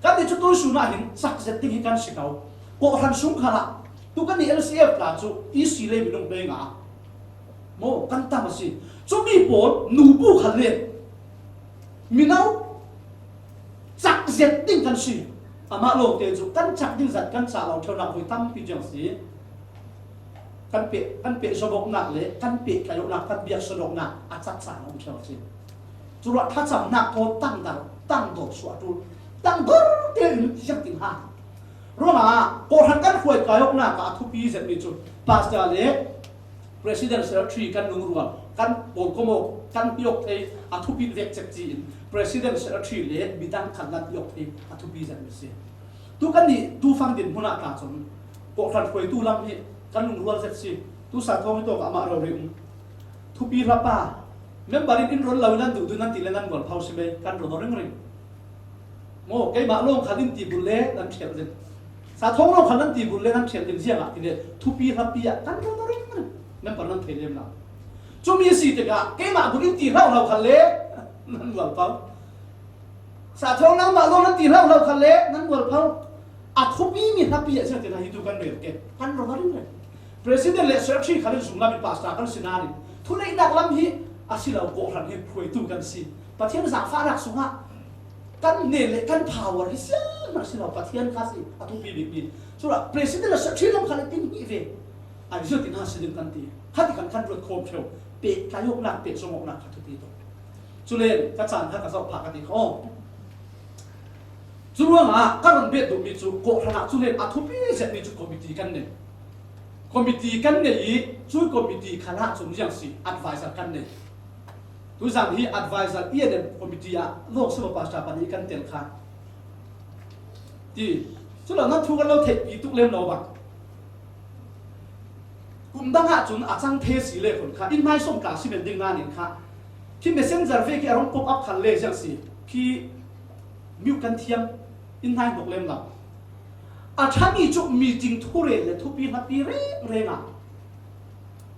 Kan ti cu tuisun ah hin cak zet ding hi kan si ko. Kawhhran sung khalah tu kan i L C F tla cu E C le minung hleinga maw kan tam a si. Cumi pawl nubu khal le mino cak zet ding kan si. Amah lawngte cu kan cak ding zat kan cah lo ṭheunak voi tampi tiang si. Kan peh, kan peh zawmawknak le kan peh tlaihawknak, kan biak sawdawknak a cak caan a um ṭheu a si. Curuah thlacamnak thawn tangdor, tangdor suah ṭul, tangdor tein ziangtin ha. Ruangah kawhhran kan hruai kai awknak ah a thupi zetmi cu pastor le president secretary kan lungrual, kan pawlkom awk, kan hi awk thei a thupi vek cek ci-in president secretary le midang khan nan hi awk thei a thupi zetmi si. Tu kannih tufang dinhmun ah tla cun kawhhran hruaitu lam hi kan lungrual zet si. Tu sa thawng hi tawk ah amah rori um. Thupi hlapa, member in in ron lo in nan duhduh nan ti le nan gual pho si mei, kan ron aw ringring. Maw, keimah lawng khal in ti bul le nan ṭhial ding. Sa thawng lawng khal nan ti bul le nan ṭhial ding ziangah ti le thupi hlapi ah kan ron aw ringring. Member nan thei lem lo. Cumi si tikah keimah bul in ti hlo hlo khal le nan gual pho. Sa thawng nangmah lawng nan ti hlo hlo khal le nan gual pho. A thupi mi hlapi ah ziangtin hi tu kan rel ke, kan ron aw ringring. President le secretary khal in zunglam in pastor kan si nain thuneihnak lam hi a si lo, kawhhran hi hruaitu kan si. Pathian zaangfahnak sungah kan nen le kan power hi siangmar si lo, Pathian kha si a thupi bikmi. Curuah president le secretary lam khal in tin hi ve. A ziangtin ha si ding kan ti. Khati kan kan ruat khawm ṭheu. Peh tlaihawknak, peh zawmawknak kha thupi tuk. Cule ka caan kha ka zoh phah ka ti kho. Curuangah ka run bet duhmi cu kawhhran ah cu len a thupi zetmi cu committee kan nei. Committee kan nei i cu committee khalah cun ziang si, advisor kan nei. Tuzan hi advisor E N M committee ah lawng sima pastor pahnih kan tel kha. Ti, cu lo nan thu kan lo theihpi tuk lem lo bang. Kum dang ah cun a cang thei si le khun kha, in hmaisawm tla si men ding nain kha, khi messenger ve khi a rung pop up khan le ziang si, khi mute kan thiam, in hnai hnok lem lo. A ṭhami cu meeting thurel le thupi hlapi rengreng ah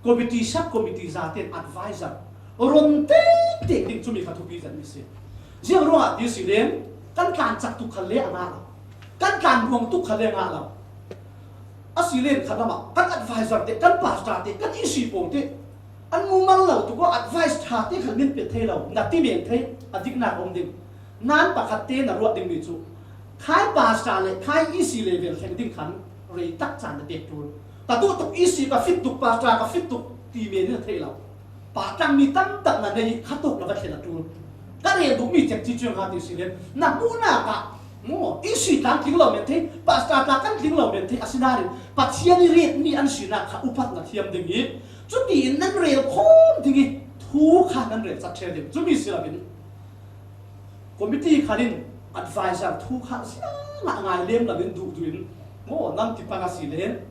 committee, sub committee zaten advisor ron tektek ding cumi kha thupi zetmi si. Ziang ruangah ti si len kan tlan cak tuk khan le a ngah lo, kan tlan ruang tuk khan le a ngah lo. A si len khat lamah kan advisor te, kan pastor te, kan E C pawl te an mumal lo tuk ah advice ṭha te khan min pe thei lo, na ti men thei a diknak a um ding. Nan pakhat te na ruah dingmi cu khai pastor le khai E C level thleng ding khan rei tak caan na pek ṭul. Ka duh tuk E C ka fit tuk, pastor ka fit tuk ti men in a theih lo. Pah tlangmi tam tak na nei, kha tuk na va thlen a ṭul. Ka rel duhmi cek ci cuang ha ti si le, na hmuhnak ah maw, E C tlang tling lo men thei, pastor tlang kan tling lo men thei, a si nain Pathian i retmi an sinak kha upat na thiam ding i, cutiin nan rel khawm ding i, thu kha nan rel cat ṭheu ding. Cumi si loin committee khan in advisor thu kha ziangah ngai lem lo in duhduh in, maw, nan ti pang a si le,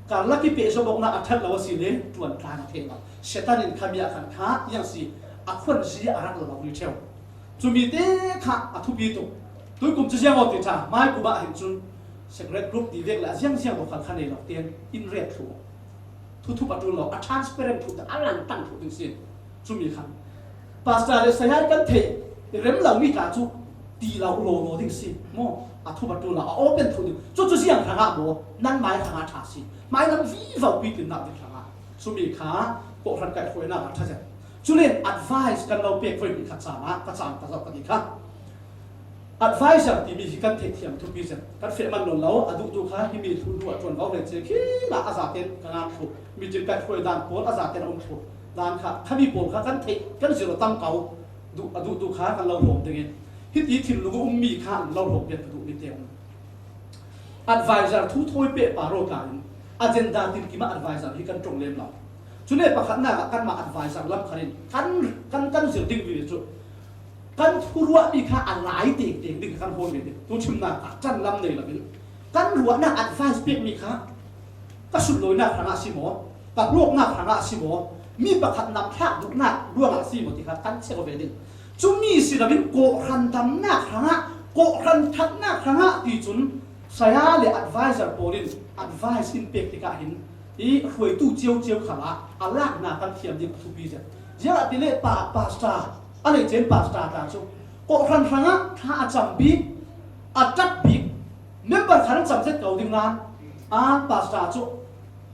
karlak i pehzawmawknak a ṭhat lo a si le, ṭuan tlang a thei lo. Satan in khami ah khan kha iang si, a khuanzi a rak lo lo rih ṭheu. Cumi te kha a thupi tuk. Tuikum cu ziang aw ti ṭha, mai kum ah hin cun secret group ti vek le a ziangziang lo khan kha nei lo tein in ret thluh. Thuthup a ṭul lo, a transparent thluh, a langtang thluh ding si. Cumi khan pastor le sayai kan theih rem lomi tla cu ti lo lawlaw ding si. Maw, a thup a ṭul lo, a open thluh ding. Cucu ziang hrangah maw, nan mai hrangah ṭha si. Mai lam vivo pitinnak ding hrangah. Cumi kha kawhhran kaihhruainak a ṭha zet. Culen advice kan lo pek voi hnih khat caan ah ka caan ka zoh ka ti kha. Advisor timi hi kan theihthiam thupi zet. Kan feh man nawn lo, a duhduh kha himi thlu duh a ṭuan vo hlei cia khi lah a zaten ka ngak thluh. Meeting kaihhruai dan pawl a zaten a um thluh. Dan kha, khami pawl kha kan theih, kan zir aw tam ko. Duh, a duhduh kha kan lo hlawm ding i. Hiti thinlung a ummi kha an lo hlawm pian ka duhmi te um. Advisor thu thawi pehpar aw tla in agenda tinkim ah advisor hi kan ṭong lem lo. Cule pakhatnak ah kanmah advisor lam khan in kan, kan, kan zir ding vive cu kan thuruahmi kha a lai tektek ding kan hawi ve ding. Tu chimnak ah ṭan lam nei lo in kan ruahnak advice pekmi kha ka sunlawinak hrangah a si maw, ka hlawknak hrangah a si maw, mi pakhat namthlak duhnak ruangah a si maw ti kha kan check ve ding. Cumi si loin kawhhran damnak hrangah, kawhhran ṭhatnak hrangah ti cun saya le advisor pawl in advice in pek tikah hin i hruaitu ciocio khalah a lakna kan thiam ding a thupi zet. Ziangahtile pa, pastor, a lei cen pastor tla cu kawhhran hrangah thla a cam bik, a ṭap bik, member kha an cam zet ko ding nain a pastor cu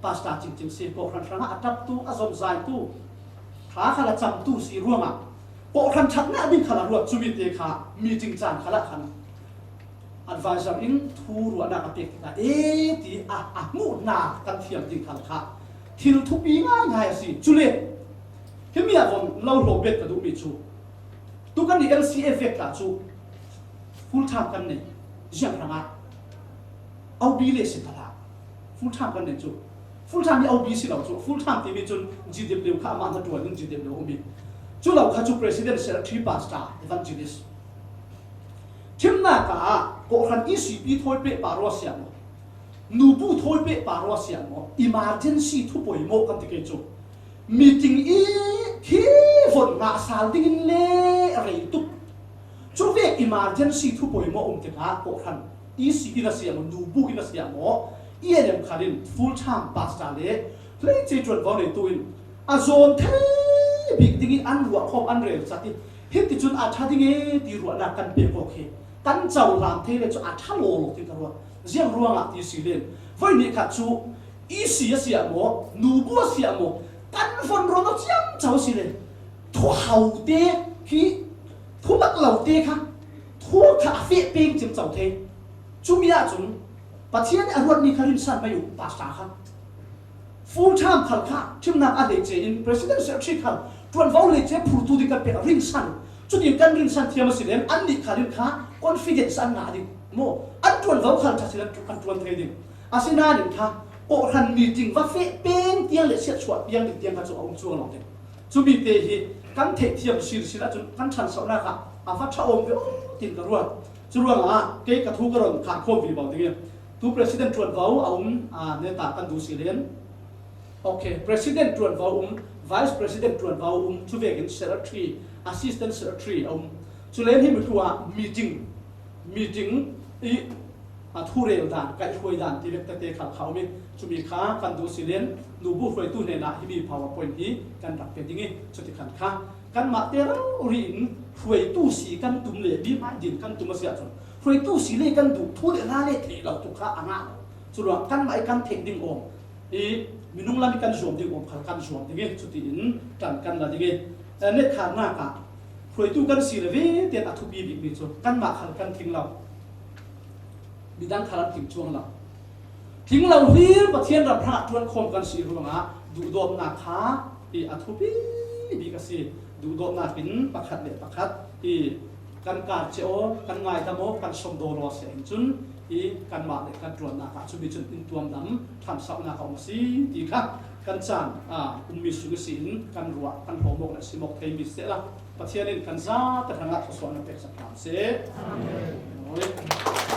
pastor cingcing si, kawhhran hrangah a ṭaptu, a zomzaitu, thla khal a camtu si ruangah kawhhran ṭhatnak ding khal a ruat, cumi te kha meeting caan khalah khan advisor in thu ruahnak a pek tikah e ti a, a hmuhnak kan thiam ding khal kha thil thupi ngaingai a si. Cule himi ah von lo hlawm bet ka duhmi cu tu kan i L C A vek tla cu full time kan nei, ziang hrangah O B le si khalah full time kan nei cu, full time hi O B si lo cu, full time timi cun G W kha amah hna ṭuan in G W um i cu lo kha cu president, secretary, pastor, evangelist. Ṭhimnak ah kawhhran E C P thawi peh pa ruah siah maw, nubu thawi peh pa ruah siah maw, emergency thu poimawh kan ti ke cu meeting i khi von ngah sal dingin le rei tuk. Cuvek emergency thu poimawh um tikah kawhhran E C P in a siah maw, nubu in a siah maw, E N M khal in full time pastor le hleice ṭuanvo neitu in a zawn thei bik ding i an ruah khawm an rel cat i, hiti cun a ṭha ding e ti ruahnak kan pek awk hi kan cohlan thei le cu a ṭha lawlaw ti ka ruah. Ziang ruangah ti si len, voi nih khat cu E C a siah maw, nubu a siah maw, kan von ruang a ciamco si len, thuhaute hi, thumat lote kha, thu kha a feh peng ciamco thei. Cumi ahcun Pathian nih a ruatmi kha rinsan mai uh, pastor kha. Full time khal kha ṭhimnak a hleice in president, secretary khal ṭuanvo hleice phurtu ding kan pek rinsan. Cutin kan rinsan thiam a si len annih khal in kha confidence an ngah ding maw, an ṭuanvo khal ṭha si len an ṭuan thei ding. Asinain kha kawhhran meeting va feh peng tiang le siatsuah piang ding tiang kha cu a um cuang lo ding. Cumi te hi kan theihthiam sirsil ahcun kan ṭhansohnak ah a va ṭha awm ve aw tin ka ruat. Curuangah kei ka thu ka rawn khar khawm vivo ding i tu president ṭuanvo a um, aa, neta kan duh si len. Okay, president ṭuanvo a um, vice president ṭuanvo a um, cuvekin secretary, assistant secretary a um. Cule himi hnuah meeting, meeting i a thurel dan, kaihhruai dan ti vek tete khal kha um i, cumi kha kan duh si len, nubu hruaitu hnenah himi PowerPoint hi kan rak pe ding i, cuti khan kha kanmah te rori in hruaitu si kan tum le mi hmai din kan tum a si ahcun hruaitu si le kan duh, thu le hla le theih lo tu kha a ngah lo. Curuang kanmah i kan theih ding awm i minung lam i kan zuam ding awm khal kan zuam ding i, cutiin ṭan kan la ding i, eh, netkharnak ah hruaitu kan si le ve tiang a thupi bikmi cu kanmah khal kan tling lo, midang khal an tling cuang lo. Tling lo hlir Pathian ram hrangah ṭuan khawm kan si ruangah duhdawtnak kha i a thupi bik a si. Duhdawtnak in pakhat le pakhat i kan kar cia aw, kan ngaidam aw, kan sawmdaw law si ahhin cun i kanmah le kan ṭuannak ah cumi cun in tuamdam ṭhansohnak a um a si ti kha kan caan, aa, ummi sung ihsin kan ruah, kan hlawm awk le sim awk theimi sehla Pathian in kan zate hrangah thluasuahnak peksak hram seh. Amen.